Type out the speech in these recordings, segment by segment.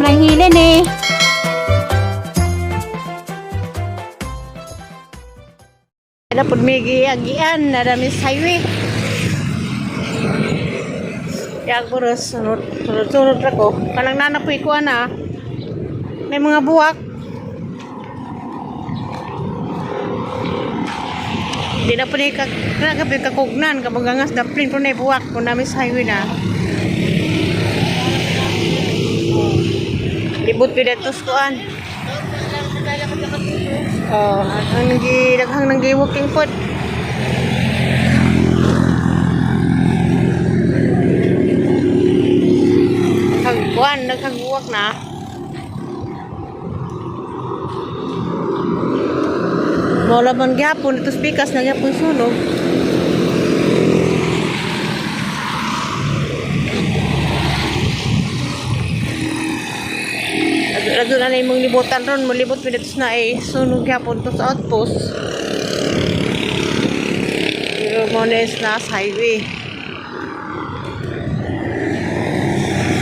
Rang Helen eh. Na pud may giagian na dami sa highway. Yag boros sunod sunod sunod ra ko. Kanang nana po ikuha na. May mga buwak. Di na po ni kag nagabi kakugnan kabugangas daplin po na buwak po nami sa highway na. Libot pida kuan. Oh, ang nagi daghang nang walking foot. Hagkuan, naghagwak na. Mola man gyapon ito pikas na gyapon sunog. Adto na imong libutan ron, molibot pinatos na eh sunog gyapon to sa outpost. Pero mo na is nasa highway.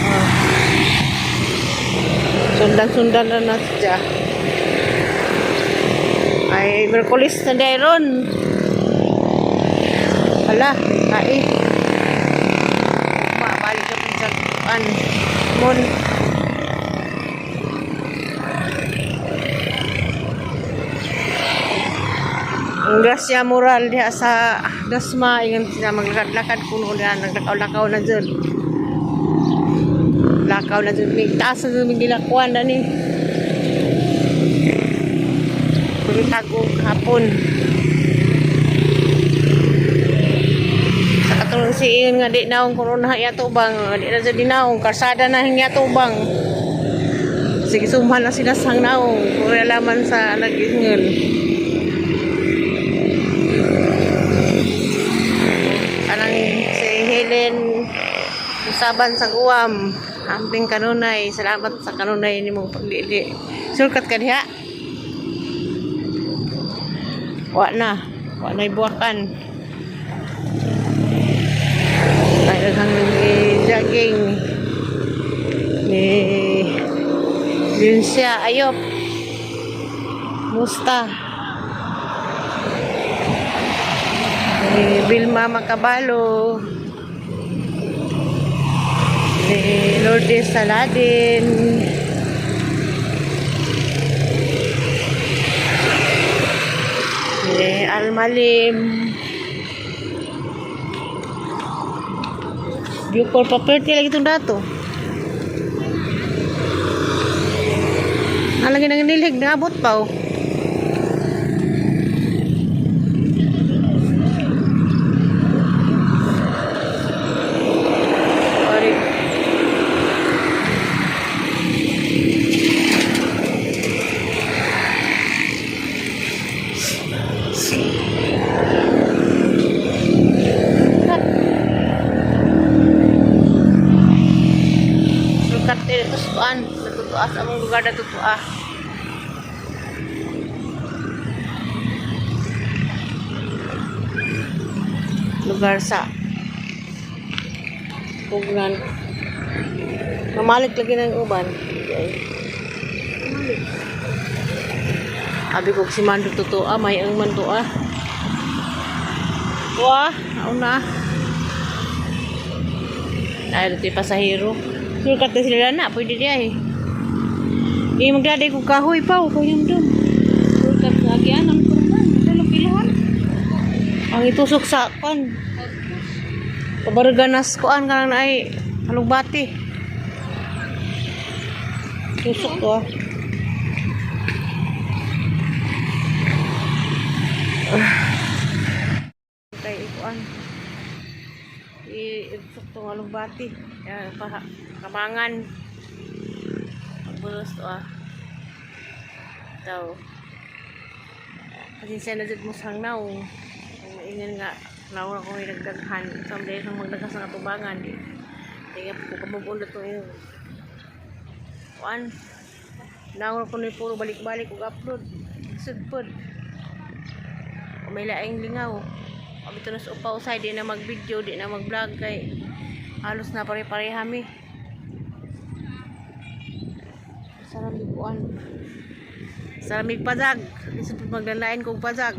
Oh. Sundan-sundan na na siya. Ay, Merkulis na dahil ron. Hala, ay. Mabalik ka pa sa kuan. Mon. Ang Gracia Moral diha sa Dasma ingon sila maglakad-lakad kuno diha naglakaw-lakaw na jud. Lakaw na jud mig taas na jud mig gilakwan na ni. Pagkatagog hapon. Sa katong si ingon nga di naong corona iya tubang, di na jud dinaong karsada na hinya tubang. Sige sumhan na sila sang naong kung laman sa nag-ingon. Kanang si Helen usaban sa guam amping kanunay, salamat sa kanunay nimong paglili sulkat ka diha. Wa na, wa na buwakan ay daghang jogging ni Lincia Ayop. Musta ni Vilma Macabalo, ni Lourdes Saladin, ni Almalim, Bucor Property lagi itong dato. Ang lagi nang nilig, naabot pa oh. Sorry. Lukat ito sa kuan, natutuas among lugar natutua. Lugar sa Pugnan. Mamalik lagi ng uban. Okay. Mamalik. Abi ko si Mando totoo, ah, may ang mando ah. Wah, nauna. Ay, ito yung pasahero. Sulkat na sila na, pwede diya eh. Eh, magdaday ko kahoy pa, o kayong doon. Sulkat sa agian ang kurban. Ito pilahan. Ang itusok sa kan. Pabarganas kuan kanang na ay halugbati. Tusok to ah. Kay kuan. Itusok to ng halugbati. Yan pa kamangan. Pagbulos to ah. Daw. Pasensya na jud mo sang naong. Ang maingan nga naong ako ay nagdaghan. Someday kang magdaghan sa katubangan. Di. Tingnan po kamubon na to yung kuan. Naong ako ni puro balik-balik ug upload. Sudpod. May laing lingaw. Kami to na sa upaw usay, di na mag-video, di na mag-vlog kay halos na pare-pareha mi. Sa ramig kuan. Sa ramig pazag. Lisod po maglalain kog pazag.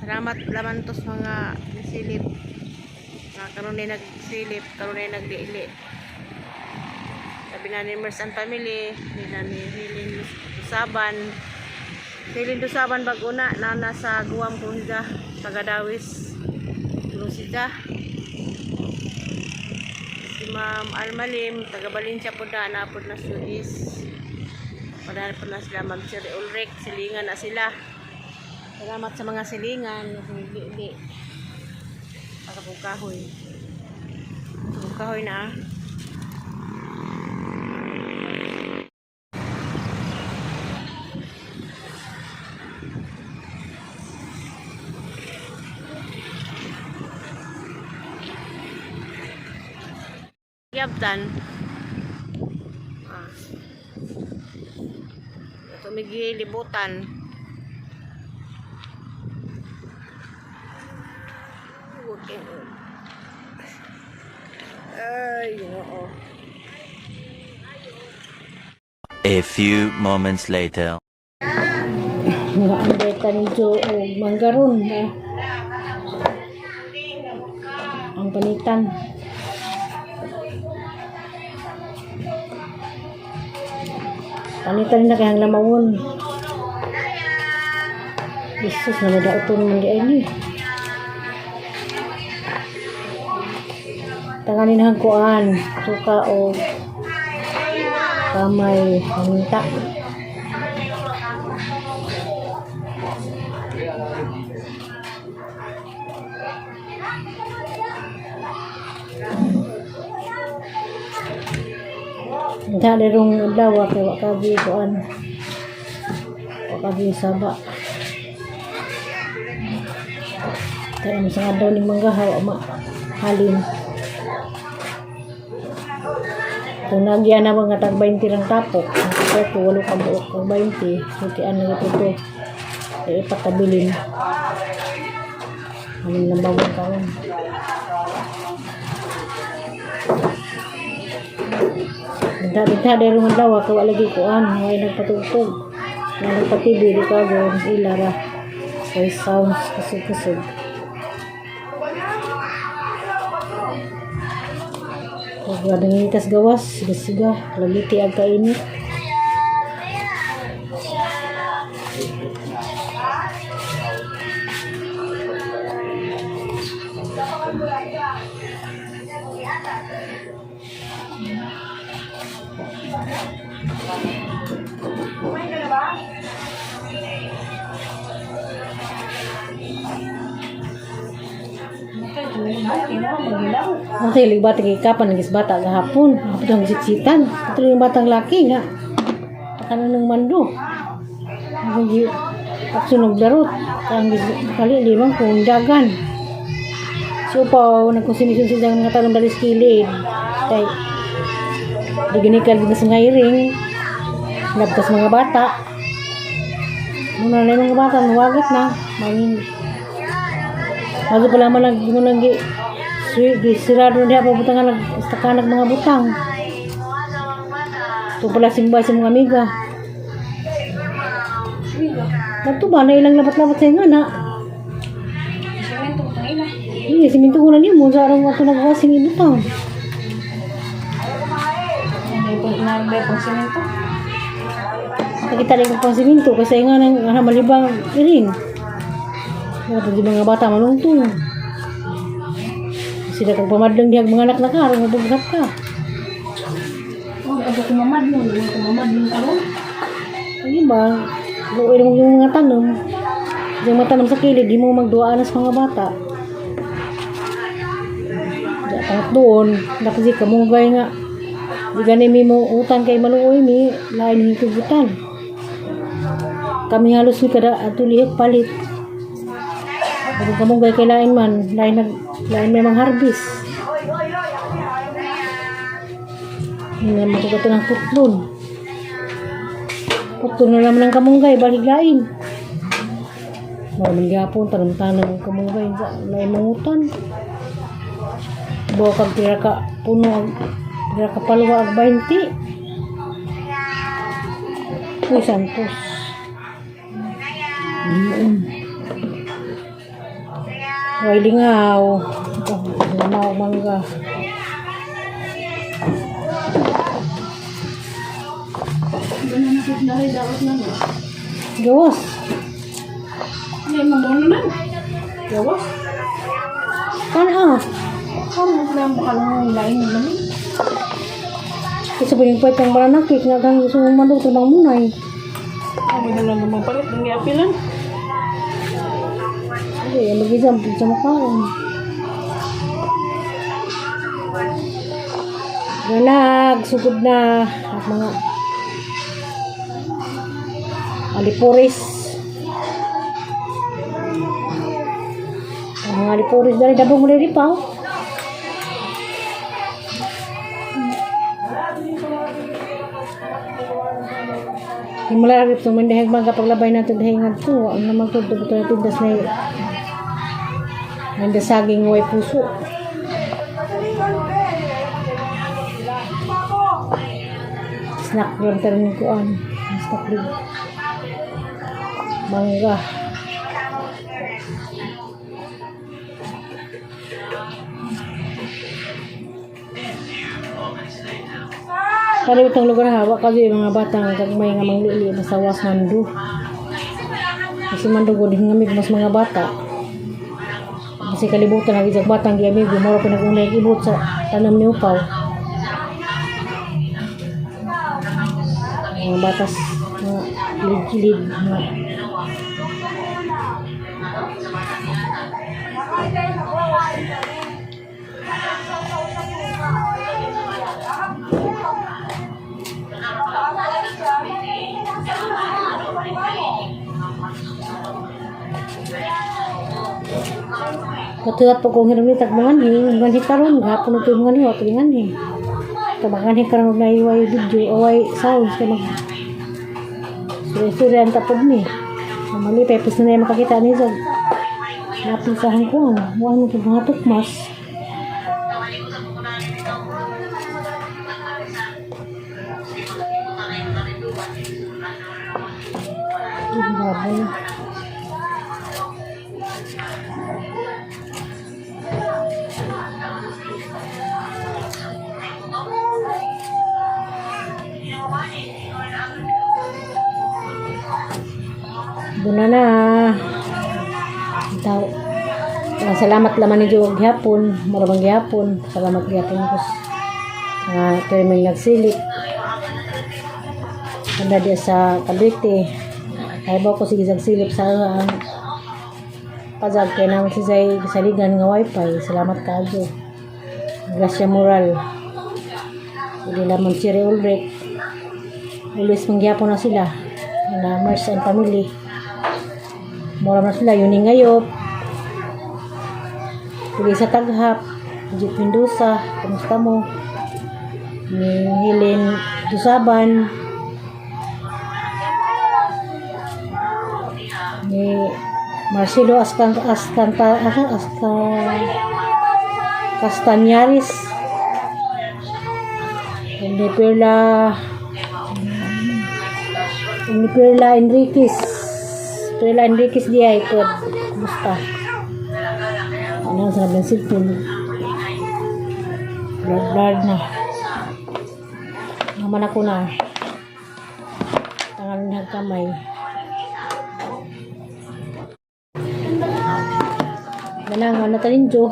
Salamat laman tos mga nisilip. Mga karon ay nagsilip, karon ay nagliili. Sabi na ni Mers and Family, nila ni Helen Dusaban. Helen Dusaban bago na, na nasa Guam po siya, taga-Dawis. Siya. Si Ma'am Almalim, taga Valencia po na, napod na Suis. Padaan po na sila, Ma'am Sir Ulrich, silingan na sila. Salamat sa mga silingan, hindi. Para po kahoy. Para kahoy na ah. Yabtan. Ah. Tumigi libutan. Okay. Ay, oo. A few moments later. Mga andeta ni Joe o manggaron eh. Ang panitan. Panitan na kayang lamawon. Jesus, namadauton man di ay ni. Tanganin ang kuan, suka o kamay, paminta. Dali rong adlaw kay wa kabi kuan. Wa kabi saba. Kaya sa adlaw ning manggahaw ma halin. Kung nagya na mga tag 20 lang tapok, ang ko walo ka buok kag 20, sutian na ito pe. Kaya ipatabilin. Aning nambawon karon. Binta-binta dahil rong adlaw kay wa lagi kuan, way nagpatugtog. Wala nagpa-TV di ka go ila ra. Way sounds kusog-kusog. Ug nangitas gawas, siga-siga, lagiti ang kainit. Ang kay bata kay kapan nagis bata gahapon, hapon ang sitsitan. Ito yung batang laki nga. Kanan ng mando. Ang gi aksunog darot. Ang kali limang kung dagan. So pa nagkonsumisyon sila ng mga tanong dalis kilid. Kay di gani ka sa ngayring. Labtas mga bata. Muna na yung mga bata, nawagat na. Mangin. Bago pala man nag muna gi gi sirado diha pa butang nag istakanag mga butang. Ito pala simbay sa mga amiga. Nato ba na ilang labat-labat sa nga na. Simento ko ila. Iya, siminto ko na nimo sa arang ato nagwasing ibutang. May pang simento. Nakita rin ko pang siminto kasi nga nang nga malibang iring. Mga pag mga bata malungtong. Sila kag pamadlang dihag mga anak na ka, aron mabugat ka. Oh, ako kumamad mo, hindi ko kumamad mo karon. Ay ba, luoy mo yung mga tanom. Yung mga tanom sa kilid, di mo magduaan sa mga bata. Di tangat doon, nakasi kamugay nga. Di gani mi mo utang kay maluoy mi, lain hitubutan. Kami halos mi kada ato lihok palit. Kung kamugay kay lain man, lain nag lain may mangharbis. Hindi naman matugato ng putlon. Putol na naman ang kamunggay, balik lain. Maraming gapon, tanong-tanong ang kamunggay, lain mangutan. Buwa kag tira ka, puno, ang tira ka palwa ag 20. Uy, Santos. Yun. Way lingaw. Ito, lamaw mangga. Gawas. Hindi mo muna na. Gawas. Kan ah. Kamu na mo kalong lain naman. Kasi pwedeng pwede pang maranakik nga kang gusto mong manok sa bang munay. Ako na lang naman palit ng giapilan. Hindi, mag-isang sa mukhaon. Nanag, sugod na at mga alipores. Ang mga alipores dali dabong muli pa. Oh. Himala rin ito, mandahig mga kapaglabay natin dahil nga ito. Ang naman ito, ito natin das na nandasaging way puso. Snack lang tayo kuan. Snack din. Mangga. Kaliwat ang lugar ha, wa kasi yung mga bata nga gagmay nga manglili basta was mando. Kasi mando gud ngamig mas mga bata. Kasi kalibutan ang isang batang giamigo mura pinag-unay ibot sa tanam ni upaw. Mga batas mga kilid-kilid mga Katuat po kong hiram ni tagmangan hi, mga hi karon, gahapon ito mga ni, wato nga ni. Tabangan hi karon na iway video, away sounds kay mag Suri-suri ang tapod ni. Malipay, pus na na makakita ni sa napin sa hangkuan. Huwag mo mga tukmas. Grabe. Doon na na. Tao. Ah, salamat laman ni Joe gihapon, marabang gihapon. Salamat gihapon ko. Uh, may nagsilip. Kada di sa Cavite. Kaya ba ko sige silip sa ang pazag kay naman si Zay saligan nga wifi. Salamat kaayo. Gracia Moral. Hindi lamang si Ray Ulrich. Always mangyapon na sila. Na Mars and family. Mura na sila. Yun ngayop. Pili sa Taghap. Jeep Mendoza. Kumusta mo? Ni Helen Dusaban. Ni Marcelo Ascan Ascanta Asca Castañares. Ni Perla ni Perla Enriquez. Perla Enriquez di ay pod. Kumusta? Ano ang sarap ng cellphone? Blur blur na. Naman ako na. Tangal na kamay. Manang ano tanin Jo.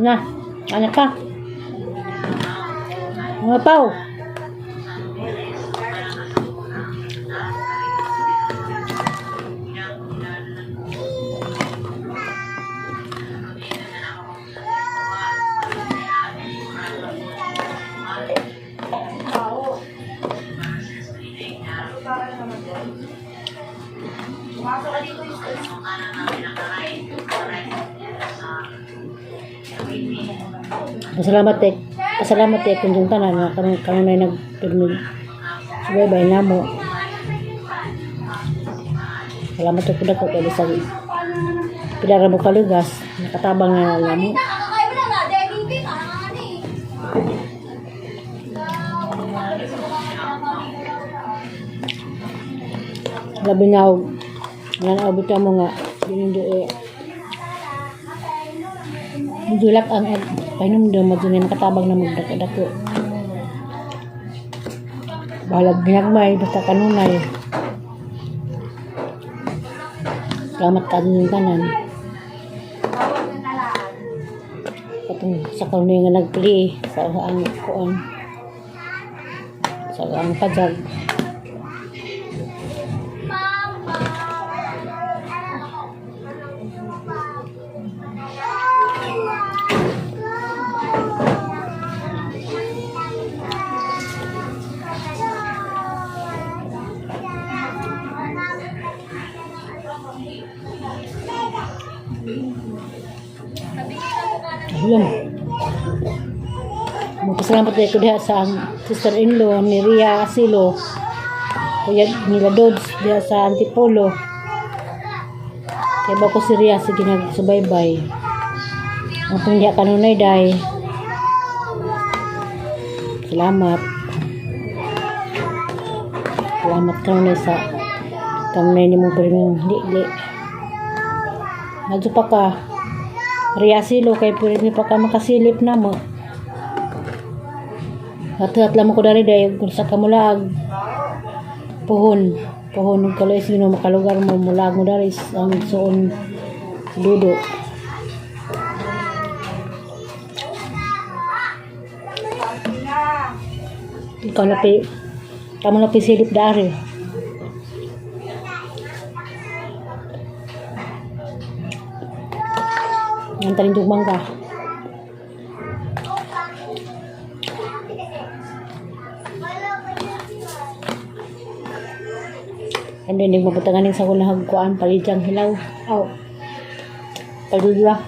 Na, ano pa? Mga pao. Pasalamat eh. Pasalamat eh kung yung tanan nga kanang kanunay nagpirmi. Subaybay namo. Salamat ko dako kay bisag pila ra mo kalugas nakatabang na namo. Labi na og nga naabot mo nga dinindo eh Dulak ang pahinumdum mo din makatabang na magdako-dako. Bahalag ginagmay, basta kanunay. Salamat ka din tanan. Katong sa kanunay nga nagpli sa ang kuan. Sa ang pajag. Ayun. Magpasalamat tayo ko diha sa sister-in-law ni Ria Asilo. Kuya nila Dodds diha sa Antipolo. Kaya ba ko si Ria sige nagsubaybay. Ang pong diha kanunay day. Salamat. Salamat kanunay sa kanunay ni mong primong dili. Adto pa ka. Ria Asilo kay pwede pa ka makasilip na mo. At lamang ko dari dahil kung sa kamulaag puhon puhon ug kaloy sino makalugar mo mulaag mo dari ang suon dudo. Ikaw na pi kamo na pisilip dari. Ang talindog mangga. And then, yung mabutanganin sa kunahag kuan, palidyang hilaw. Aw. Palidya.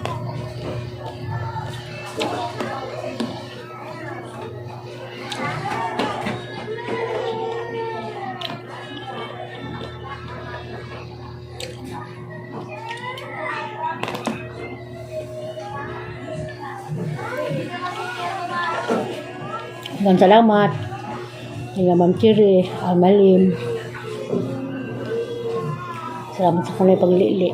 Maraming salamat. Nila Ma'am Chiri, Amalim. Salamat sa kanila paglili.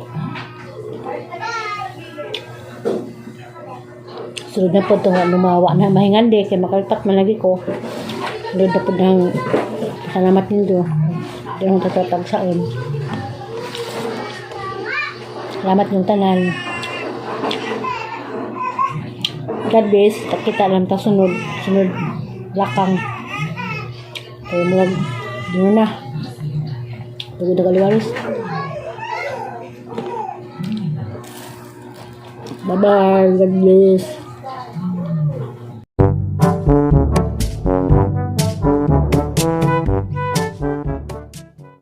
Sunod na po ito nga lumawa na mahingandi kay makalipat man lagi ko. Sunod na po ng salamat nindo. Di akong tatatag saon. Salamat yung tanan. God bless. Kita lang ta sunod. Sunod lakang. Kaya murag doon na. Pagod na kaliwaris. Bye-bye. God bless.